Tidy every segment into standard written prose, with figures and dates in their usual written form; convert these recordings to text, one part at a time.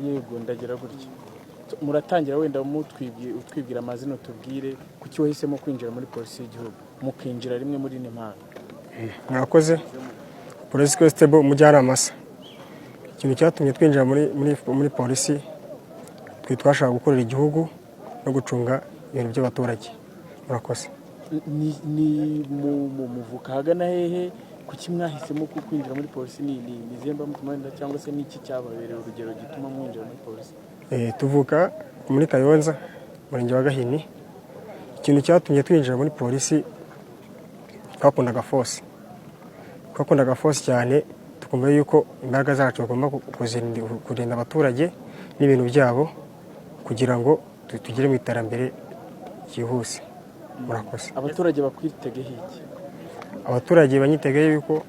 Yego, ndagira gutya. Muratangira wenda utwibwira amazina, utubwire kuki wahisemo kwinjira muri Polisi y'Igihugu, mukinjira rimwe muri ino mpano. Murakoze. Police Constable Umujyanama Asa. Ikintu cyatumye twinjira muri polisi, twe twashaka gukorera igihugu no gucunga ibintu by'abaturage. Murakoze. Ni muvuka ahagana hehe? Kuki mwahisemo kwinjira muri polisi? Ni izihe mbamutima wenda, cyangwa se ni iki cyababereye urugero gituma mwinjira muri polisi? Tuvuka muri Kayonza, Umurenge wa Gahini. Ikintu cyatumye twinjira muri polisi, twakundaga force, twakundaga force cyane, tukumva yuko imbaraga zacu tugomba kurinda abaturage n'ibintu byabo kugira ngo tugere mu iterambere ryihuse. Murakoze. Abaturage bakwitegeho iki? Abaturage banyitegeye yuko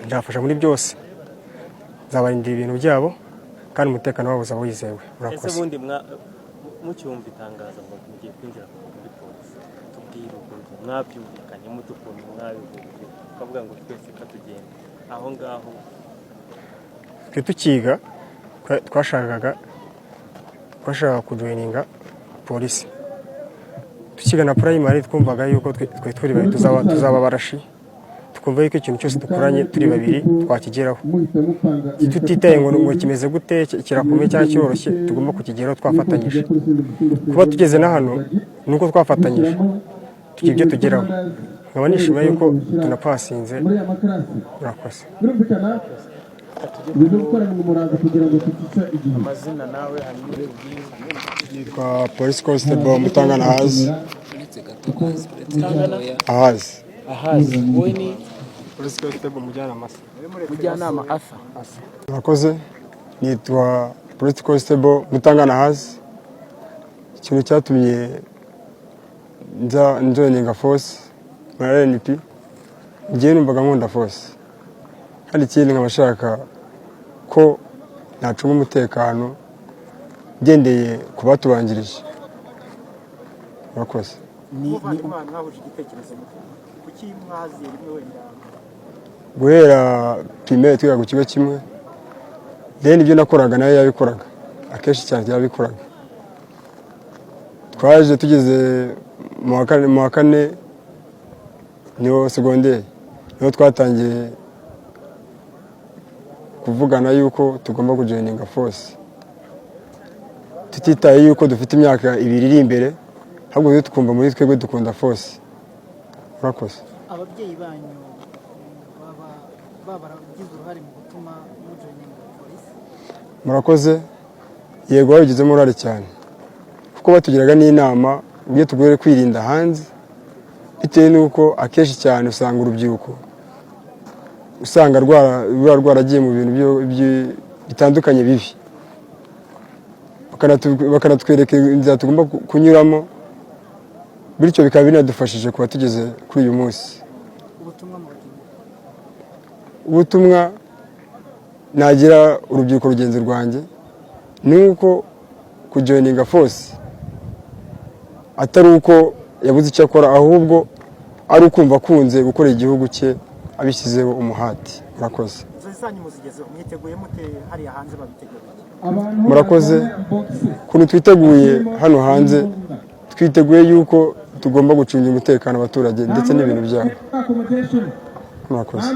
nzafasha muri byose, nzabarindira ibintu byabo kandi umutekano wabo uzaba wizewe. Ese Murakoze. ubundi mucyumva itangazo ngo mugiye kwinjira muri polisi, tubwire ukuntu mwabyumvikanye mute, ukuntu mwabihuje ukavuga ngo twese katugenda aho ngaho. Twe tukiga twashakaga kujoininga polisi. Tukiga na primary, twumvaga yuko twe turi babiri tuzaba abarashi, tukumva yuko ikintu cyose dukoranye turi babiri twakigeraho, tutitaye ngo kimeze gute, kirakomeye cyangwa kiroroshye, tugomba kukigeraho twafatanyije. Kuba tugeze na hano ni uko twafatanyije tugira ibyo tugeraho. Nkaba nishimiye yuko tunapasinze. Murakoze. Tujye amazina nawe, hanyuma utubwire. Nitwa Police Constable Mutangana Ahazi. Mutangana Ahazi. Ahazi, wowe ni? Police Constable Mujyanama Asa. Mujyanama Asa. Murakoze. Nitwa Police Constable Mutangana Ahazi. Ikintu cyatumye nza njoininga force muri RNP, ngewe numvaga nkunda force, kandi ikindi nkaba nshaka ko nacunga umutekano ngendeye ku batubanjirije. Murakoze. Ni Muvandimwe, abantu mwahuje igitekerezo mute? Kuki mwaziye rimwe wenda? Guhera primaire twiga ku kigo kimwe, then ibyo nakoraga nawe yabikoraga, akenshi cyane yabikoraga. Twaje tugeze mu wa kane niho segonderi, niho twatangiye kuvugana yuko tugomba kujoininga force, tutitaye yuko dufite imyaka 2 iri imbere, ahubwo twe tukumva muri twebwe dukunda force. Murakoze. Ababyeyi banyu baba baragize uruhare mu gutuma mujoininga polisi? Murakoze. Yego, babigizemo uruhare cyane, kuko batugiraga n'inama uburyo tugomba kwirinda hanze, bitewe n'uko akenshi cyane usanga urubyiruko usanga ruba rwaragiye mu bintu bitandukanye bibi. Bakanatwereka inzira tugomba kunyuramo, bityo bikaba binadufashije kuba tugeze kuri uyu munsi. Ubutumwa mubagenera? Ubutumwa nagira urubyiruko rugenzi rwanjye ni uko kujoininga force atari uko yabuze icyo akora, ahubwo ari ukumva akunze gukorera igihugu cye abishyizeho umuhati. Murakoze. Inzozi zanyu muzigezeho, mwiteguye mute? Hariya hanze babiteguye iki? Murakoze. Ukuntu twiteguye hano hanze, twiteguye yuko tugomba gucungira umutekano abaturage ndetse n'ibintu byabo. Murakoze.